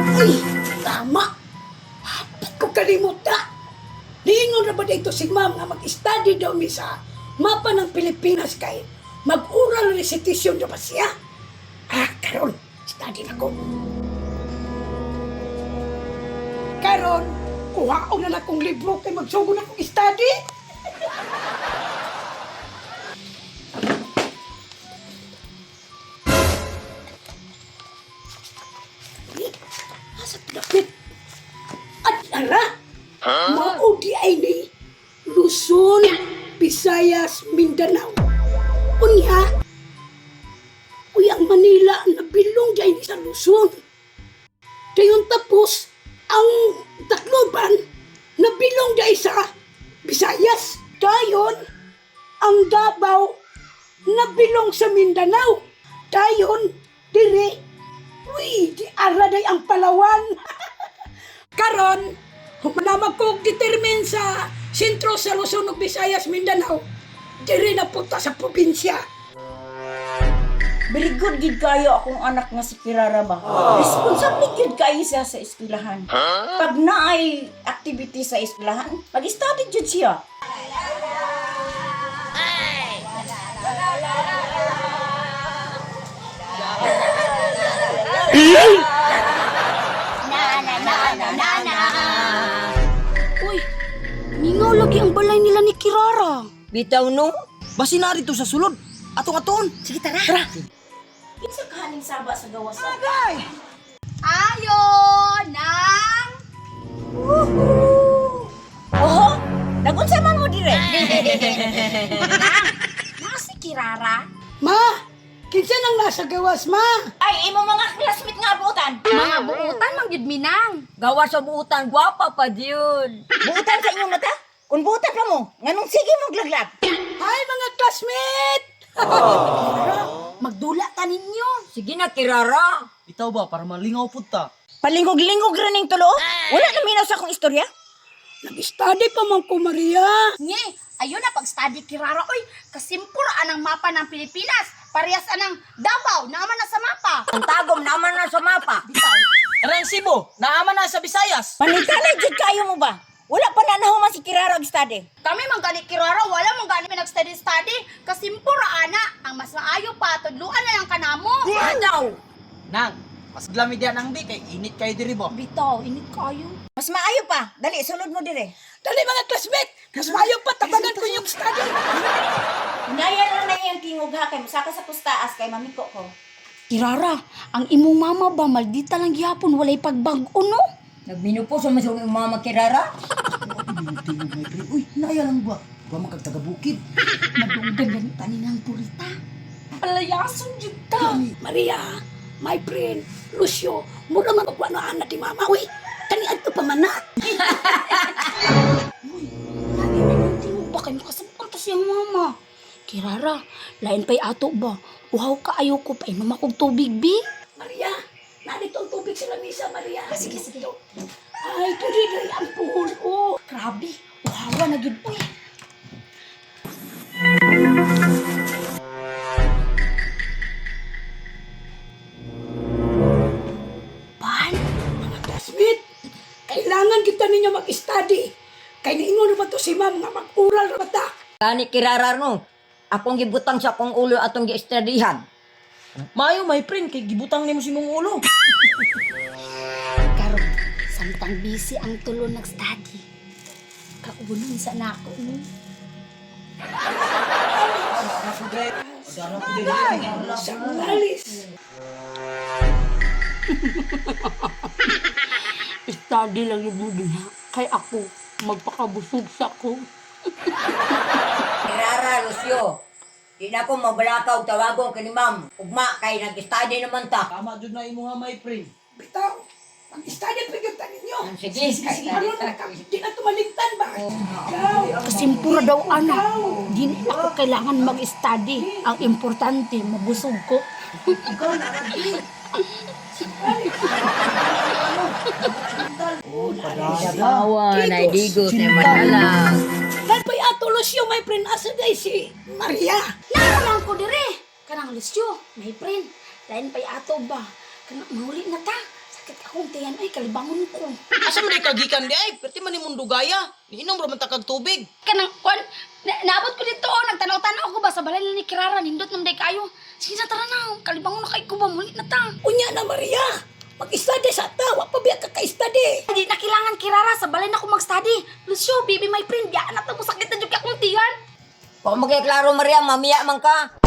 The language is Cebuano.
Ay, tama. Hapit ko kalimuta. Niingon na ba dito si ma'am nga mag-study daw mi sa mapa ng Pilipinas kay mag-oral recitation na ba siya? Ah, karon, study na ko. Karon, kuhaon na na kong libro kay magsugo na kong study. Ay, asa pilapit? At ara, mao di ay ni Luzon, Visayas, Mindanao. Unya, uy ang Manila nabilong di ay ni sa Luzon. Dayon tapos, ang Tacloban nabilong di ay sa Visayas. Dayon, ang Davao nabilong sa Mindanao. Dayon, dire, uy, di ara day ang Palawan. Karon, humanamag ko og determine sa sentro sa Luzon ug Visayas, Mindanao. Dire na punta sa probinsya. Very good gid kayo akong anak nga si Kirara ba. Responsable gid kayo siya sa eskwelahan. Pag naay activity sa eskwelahan, mag-study jud siya. Uy, mingaw lagi ang balay nila ni Kirara. Bitaw no. Basi na rito sa sulod. Atong aton. Sige, tara. Tara. Kinsa kaning saba sa gawas? Ayo ng Oho, nagunsa man mo dire? na si Kirara. Ma, kinsa nang nasa gawas, ma? Ay, imo mga classmate nga buutan. Mga buutan man gyud minang. Gawa sa buutan, gwapa pa diyon. Buutan sa inyong mata? Kung buutan pa mo, nganong sige mo glaglag. Hi mga classmate! Magdula ta ninyo. Sige na, Kirara. Bitaw ba para malingaw pud ta. Palingog-lingog ra ning tulo. Wala na minaw sa akong istorya. Nag-study pa man ko, Maria. Nye, ayo na pag-study Kirara oy, kasimpura anang mapa ng Pilipinas. Parehas anang Davao, naman na sa mapa. Ang tagom naman na sa mapa. Bitaw. Karang Cebu, naama na sa Visayas. Manitalay jud kayo mo ba? Wala pa na nahuman si Kirara og study. Kami man gani Kirara, wala man gani mi nag-study-study. Kasimpura ana, ang mas maayo pa tudluan na lang kanamo. Bitaw. Nang, mas glami diyan ang bi kay init kay diri bo. Bitaw, init kayo. Mas maayo pa. Dali, sulod mo dire. Dali mga classmate, mas maayo pa tabangan ko yung study. Naya lang na iyang tingog ha kay musaka sa kustaas kay mamiko ko. Kirara, ang imong mama ba maldita lang gihapon walay pagbag-o no? Nagminupo sa masong imong mama Kirara. Tingog my friend. Uy, naya lang ba? Wa man kag taga bukid. Madunggan gani pa nilang purita. Palayason jud ta. Maria, my friend, Lucio, mura man magwa na anak ni mama, uy. Kani adto pa man na. Uy, lagi na yung tingog ba kay makasabot ta siyang mama. Kirara, lain pa'y ato ba? Uhaw ka ayo ko painom akong tubig bi. Maria, narito ang tubig sa lamisa, Maria. Sige, sige. Ay, diri diri ang puhol, oh. Grabe, uhawa na gid uy. Pan, Mga classmate, kailangan kita ninyo mag-study. Kay niingon na ba to si ma'am nga mag-oral ra ba ta? Gani Kirara no. Akong gibutang sa akong ulo atong giestadihan. Maayo my friend kay gibutang nimo si mong ulo. Karon, samtang busy ang tulo nag-study. Kaunon sa nako no. Sa Malis. Study lang yung mo dinha. Kay ako, magpakabusog sa ko. Kirara, Lucio. Di na ko mabalakaw tawagon kani ma'am. Ugma kay nag-study naman ta. Tama jud na imo ha my friend. Bitaw, mag-study pa gyud ta ninyo. Sige. Kay ano na ka, di na tumaligtan ba? Ikaw. Kasimpura daw ana. Di na ako kailangan mag-study. Ang importante, mabusog ko. Awa, naidigos na madalang. Dahil pa'y ato Lucio, my friend, asa day si Maria. Naraman ko dire. Kanang Lucio, my friend. Lain pa'y ato ba? Kanang mahuli na ta. Sakit akong tiyan ay kalibangon ko. Asa man ka gikan di ay? Perti man nimong dugaya. Niinom ra man ta kag tubig. Kanang kwan, naabot ko dito oh, nagtanaw-tanaw ko ba sa balay ni Kirara, nindot nam day kayo. Sige na, tara na, kalibangon na kay ko ba muli na ta. Unya na Maria, mag-study sa ta, wa pa biya ka ka-study. Hindi na kailangan Kirara, sa balay na ako mag-study. Lucio, baby my friend, ya na to, sakit na jud kay akong tiyan. Wa mo kay klaro Maria, mamiya man ka.